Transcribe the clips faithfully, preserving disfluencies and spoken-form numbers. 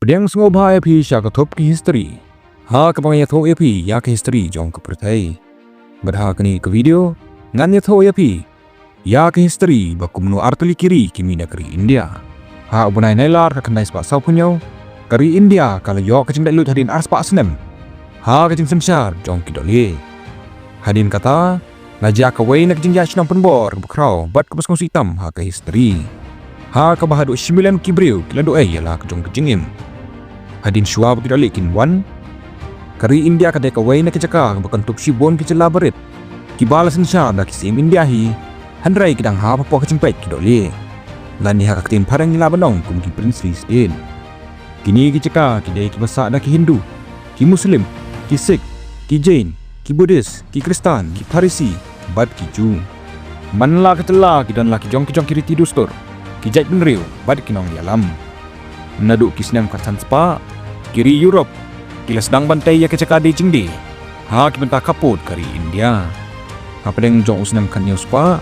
Pdiang sngewbha ïa phi sha ka Thup ki History, ha kaba ngan ïathuh ïa phi ïa ka history jong ka pyrthei. Bad ha kane ka video ngan ïathuh ïa phi ïa ka history ba kumno artylli ki ri ki mih na ka ri India. Ha u bnai Nailar ka khyndai spah sawphew hynñiew, ka ri India ka la ïoh ka jinglaitluid hadien ar spah snem ha ka jingsynshar jong ki Doley. Hadien kata la jia kawei na ka jingïaid shnong pynbor kaba khraw bad kaba sngewsih tam ha ka history, ha kaba haduh shi million ki briew ki la duh ei ïa la ka jong ka jingim. Hadien shuwa ba ki Doley kin wan, ka ri India ka dei kawei na ki jaka kaba kynthup shibun ki jylla barit kiba la synshar da ki syiem India hi, hynrei ki dang hap hapoh ka jingpeit ki Doley, lane ha ka ktien phareng ngi lah ban ong kum ki princely state. Kine ki jaka ki dei kiba sah da ki Hindu, ki Muslim, ki Sikh, ki Jain, ki Buddhist, ki Khristan, ki Pharisi bad ki Jew. Man la ka jylla ki don la ki jong ki jong ki riti dustur, ki jaitbynriew bad ki nongïalam. Naduh ki snem khatsan spah, ki ri Europe ki la sdang ban tei ïa ka jaka die jingdie ha ki bynta khappud ka ri India. Hapdeng jong u snem khathynñiew spah,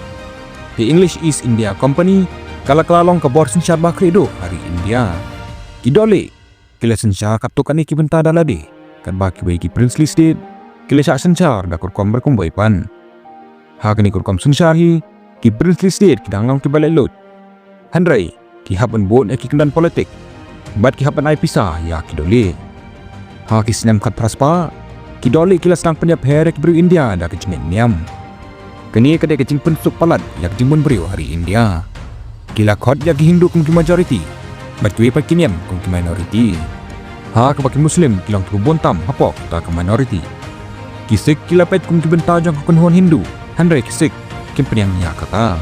ka English East India Company ka la kylla long ka bor synshar ba khriat duh ha ri India. Ki Doley ki la synshar katto katne ki bynta da lade, katba kiwei ki princely state ki la shah synshar da ka rukom ba rukom beit pan. Ha kane ka rukom synshar hi, ki princely state ki dang long kiba laitluid, hynrei ki hap ban bud ïa ki kyndon politik bad ki hap ban ai pisa ïa ki Doley. Ha ki snem khatphra spah, ki Doley ki la sdang pynïapher ïa ki briew India da ka jingngeit niam. Kane ka dei ka jingpynsuk palat ïa ka jingbun briew ha ri India. Ki la khot ïa ki Hindu kum ki majority bad kiwei pat ki niam kum ki minority, ha kaba ki Muslim ki long kiba bun tam hapoh kata ka minority. Ki Sikh ki la peit kum ki bynta jong ka kynhun Hindu, hynrei ki Sikh kim pdiang ïa kata.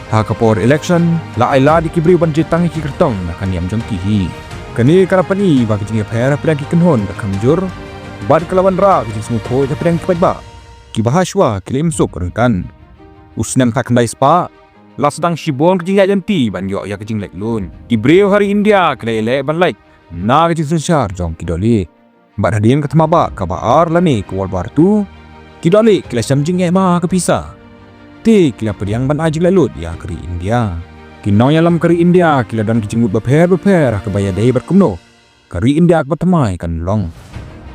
Ha ka por election la ai lad ïa ki briew ban jied tang ïa ki kyrtong na ka niam jong ki hi. Kane ka la pyni ba ka jingïapher hapdeng ki kynhun ka kham jur bad ka la wanrah ka jingsngewkhuid hapdeng ki paidbah kiba ha shuwa ki la im suk ryngkat. U snem khatkhyndai spah la sdang shibun ka jingïaid lynti ban ïoh ïa ka jinglaitluid. Ki briew ha ri India ki la ïaleh ban lait na ka jingsynshar jong ki Doley. Bad hadien ka thma bah kaba ar lane ka World War Two, ki Doley ki la shem jingeh bha ha ka pisa. Te ki la pdiang ban ai jinglaitluid ïa ka ri India. Ki nongïalam ka ri India ki la don ki jingmut bapher bapher ha kaba ïadei bad kumno ka ri India kaba thymmai kan long.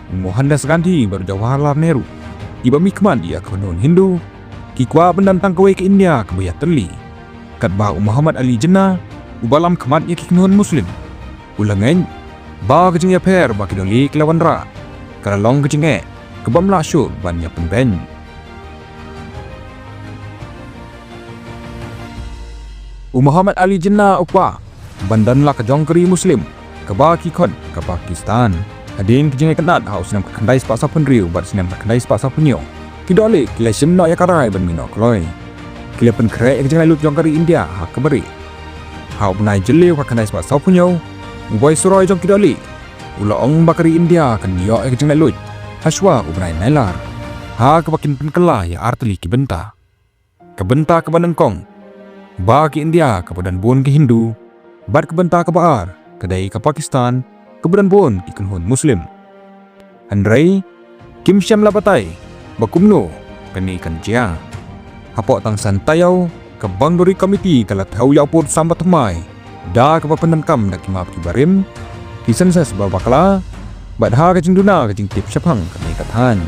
U Mohandas Gandhi bad u Jawaharlal Nehru, kiba mihkhmat ïa ka kynhun Hindu, ki kwah ban don tang kawei ka India kaba ïatylli. Katba u Muhammad Ali Jinnah, uba lam khmat ïa ki kynhun Muslim, u la ngeit ba ka jingïapher ba ki Doley ki la wanrah ka la long ka jingeh kabym lah shuh ban ïapynbeiñ. U Muhammad Ali Jinnah u kwah ban don la ka jong ka ri Muslim kaba ki khot ka Pakistan. Hadien ka jingitynnad ha u snem khatkhyndai spah sawphew hynriew bad snem khatkhyndai spah sawphew hynñiew, ki Doley ki la shim noh ïa ka rai ban mih noh kloi. Ki la pynkhreh ïa ka jinglaitluid jong ka ri India ha kaba rieh. Ha u bnai Jylliew khatkhyndai spah sawphew hynñiew, u Viceroy jong ki Doley u la ong ba ka ri India kan ïoh ïa ka jinglaitluid ha shuwa u bnai Nailar, ha kaba kin pynkylla ïa artylli ki bynta. Ka bynta kaba nyngkong, ba ka India kaba don bun ki Hindu, bad ka bynta kaba ar ka dei ka Pakistan kaba don bun ki kynhun Muslim. Hynrei kim shym la batai ba kumno kane kan jia. Hapoh tang san taïew, ka Boundary Committee ka la thew ïa u pud sam bathymmai da kaba pyndonkam da ki map kiba rim, ki census ba bakla, bad ha ka jingduna ka jingtip shaphang kane ka thaiñ.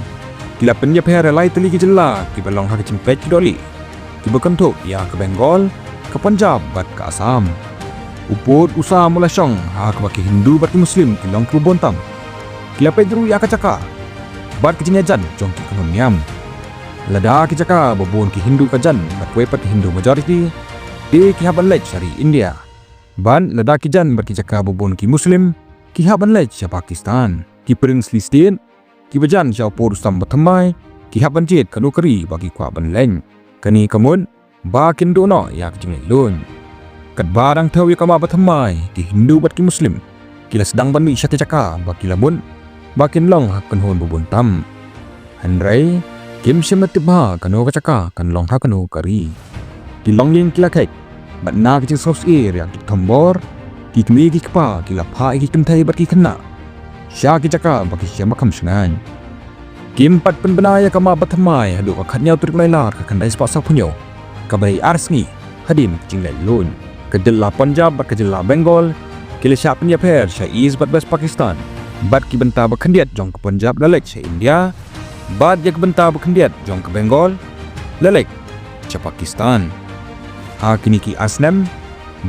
Ki la pynïapher ïa lai tylli ki jylla kiba long ha ka jingpeit ki Doley, kiba kynthup ïa ka Bengal, ka Punjab bad ka Assam. U pud u sam u la shong ha kaba ki Hindu bad ki Muslim ki long kiba bun tam. Ki la peit ruh ïa ka jaka bad ka jingïajan jong ki kynhun niam. Lada ki jaka ba bun ki Hindu ka jan bad kiwei pat ki Hindu majority, te ki hap ban leit sha ri India. Bad lada ki jan bad ki jaka ba bun ki Muslim, ki hap ban leit sha Pakistan. Ki princely state kiba jan sha u pud u sam bathymmai, ki hap ban jied kano ka ri ba ki kwah ban leit. Kane ka mut ba kin duh noh ïa ka jinglaitluid. Katba dang thew ïa ka map bathymmai, ki Hindu bad ki Muslim ki la sdang ban mih sha ki jaka ba ki la mut ba kin long ha ka kynhun ba bun tam. Hynrei kim shym la tip bha kano ka jaka kan long ha kano ka ri. Ki longïing ki la kheit bad na ka jingsngewsih ïa ki thombor, ki kmie ki kpa ki la phah ïa ki kynthei bad ki khynnah sha ki jaka ba ki shem ba kham shngaiñ. Kim pat pynbna ïa ka map bathymmai haduh ka khathynñiew tarik Nailar khatkhyndai spah sawphew hynñiew, kaba dei ar sngi hadien ka jinglaitluid. Ka jylla Punjab bad ka jylla Bengal ki la shah pynïapher sha East bad West Pakistan, bad ki bynta ba khyndiat jong ka Punjab la leit sha India, bad ïa ka bynta ba khyndiat jong ka Bengal la leit sha Pakistan. Ha kine ki ar snem,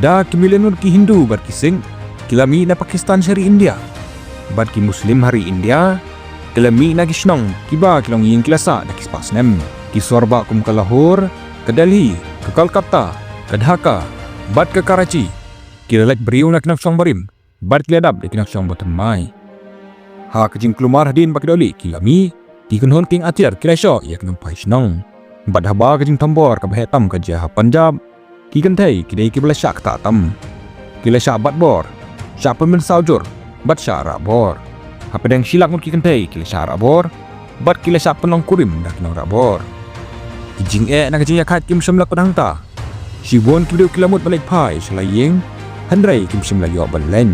da ki million ngut ki Hindu bad ki Sikh ki la mih na Pakistan sha ri India, bad ki Muslim ha ri India ki la mih na ki shnong kiba ki longïing ki la sah da ki spah snem. Ki sor bah kum ka Lahore, ka Delhi, ka Kolkata, ka Dhaka bad ka Karachi ki la leit briew na ki nongshong barim, bad ki la dap da ki nongshong bathymmai. Ha ka jingkulmar hadien ba ki dohlieh ki la mih, ki kynhun kieng atiar ki la shoh ïa ki nongphai shnong. Bad haba ka jingthombor kaba heh tam ka jia ha Punjab, ki kynthei ki dei kiba la shah ktah tam. Ki la shah bat bor, shah pynmynsaw jur bad shah rah bor. Hapdeng shi lak ngut ki kynthei ki la shah rah bor, bad ki la shah pynlong kurim da ki nongrah bor. Ki jingeh na ka jingïakhaid kim shym la kut hangta. Shibun ki briew ki la mut ban leit phai sha la ïing, hynrei kim shym la ïoh ban leit.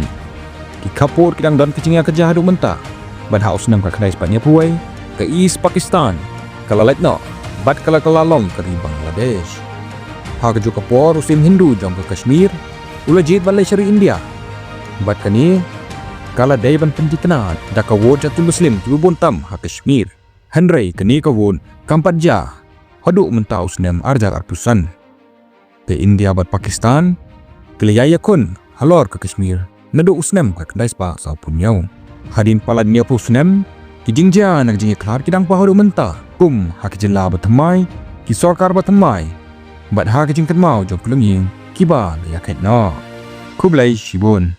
Ki khappud ki dang don ka jingïakajia haduh mynta, bad ha u snem khatkhyndai spah hynñiewphew wei, ka East Pakistan ka la leit noh bad ka la kylla long ka ri Bangladesh. Ha kajuh ka por u syiem Hindu jong ka Kashmir u la jied ban leit sha ri India, bad kane ka la dei ban pynthikna da ka vote jong ki Muslim kiba bun tam ha Kashmir. Hynrei kane ka vote kam pat jia haduh mynta u snem ar hajar arphew san. Te India bad Pakistan ki la ïai ïakhun halor ka Kashmir naduh u snem khatkhyndai spah sawphew hynñiew. Hadien palat hynñiewphew snem, ki jingjia na ka jingïakhlad ki dang paw haduh mynta, kum ha ki jylla bathymmai, ki sorkar bathymmai, bad ha ki jingkynmaw jong ki longïing kiba la ïakhaid noh. Khublei shibun.